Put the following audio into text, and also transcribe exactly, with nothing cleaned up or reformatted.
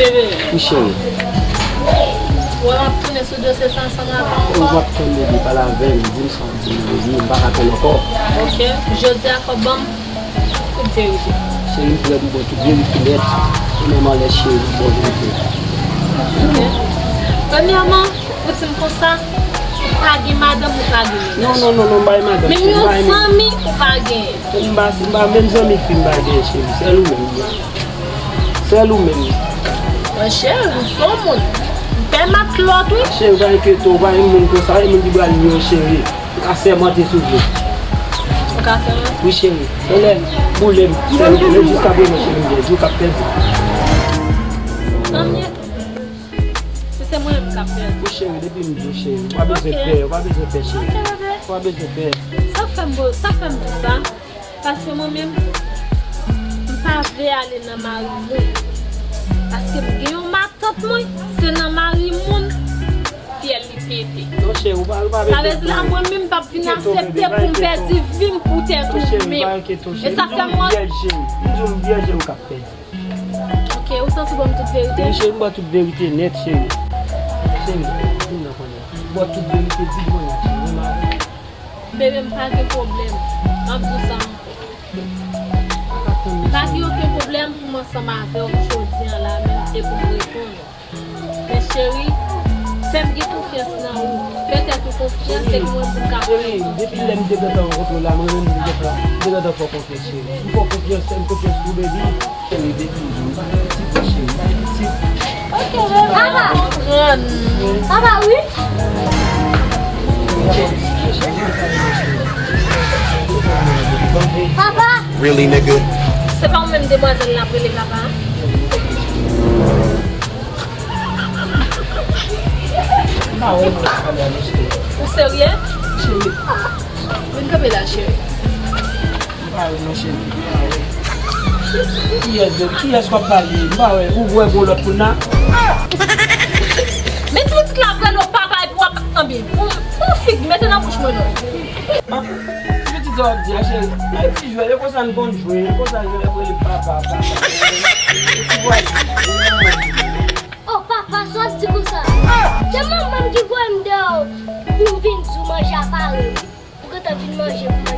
Wi, cheri. Ou wè m ap tounen sou dosye sa ansanm avè w ankò? Wi, m ap tann, bebe, pale avè m, di m sa w di m, bebe, m pa ka tann ankò. Ok, jodi a fò w ban m tout verite. Cheri, m prè pou ba w tout verite nèt. Premyèman, lè cheri, pou ba w verite. Ok. Premyèman, ou di m konsa, ou pa gen madanm, ou pa gen mennaj. Non, non, non, non, m pa gen madanm, cheri, m pa gen mennaj. Menm yon zanmi, ou pa genyen. M pa, m pa, menm zanmi fi m pa genyen, cheri. Sèl ou menm. Sèl ou menm. Mwen, cheri, ou se yon moun. M pè matlòt, wi. Cheri, ou pa enkyete w, ou pa gen moun konsa, gen moun ki pral nwi w, cheri. Ou ka sèmante si w vle. Ou ka sèmante? Wi, cheri. Anlè, boule m. Cheri, men jiska prezan, cheri, m gen jou k ap pèdi. Tanmyè. Si se mwen menm k ap pèdi. Wi, cheri, depi m di w, cheri, ou pa bezwen pè, ou pa bezwen pè, cheri. Ok, bebe. Ou pa bezwen pè. Sa fè m bo-, sa fè m di sa? Paske mwen menm, m pa vle ale nan mari moun. Paske m gen yon matant mwen, se nan mari moun, fyèl li pete. Non, cheri, ou pa, ou pa bezwen pè. Sa vle di la, mwen menm, m p ap vin aksepte pou m pèdi vi m pou tèt ou menm. Non, cheri, pa enkyete w, cheri. E sa fè m wè. M di w m vyèj, cheri. M di w m vyèj, cheri, ou k ap pèdi. Ok, ou santi ban m tout verite? Wi, cheri, m ba w tout verite nèt, cheri. Cheri, vin nan kounye a. M ba w tout verite, di kounye a, cheri. Renmen avè m. Bebe, m pa gen pwoblèm. M ap di w sa ankò. M pa gen okenn pwoblèm pou m ansanm avè w jodi a la menm e pou m reponn ou. Men cheri, fè m gen konfyans nan ou. Fè tèt ou konfyans, se pou mwen pou m ka. Cheri, depi lè m te gentan rankontre w la, mwen menm m te gentan, m te gentan fè w konfyans, cheri. M fè w konfyans, fè m konfyans tou, baby. Cheri, depi m di w, m pa gen pitit, non, cheri, m pa gen pitit. Ok, bebe. Papa! Papa, wi. Papa! Really, nigga? Se pa ou menm demwazèl la ap rele papa? M pa wè non, m pa wè non, cheri. Ou serye? Cheri. Vin kanpe la, cheri. M pa wè non, cheri. M pa wè. Kiyès, kiyès w ap pale? M pa wè. Ou wè gon lòt moun la? Men ti pitit la ap rele w papa epi w ap anbe. Pou, pou figi, mete nan bouch mwen non. Ti pitit sa w ap di a, cheri? Ay, ti jwèt, e konsa n konn jwe, e konsa jwèt ap rele papa, papa. E ti vwazen. Oh, papa, sa w ap di konsa? Se manman m ki voye m deyò pou m vin di w manje a pare wi. Ou gentan vin manje pou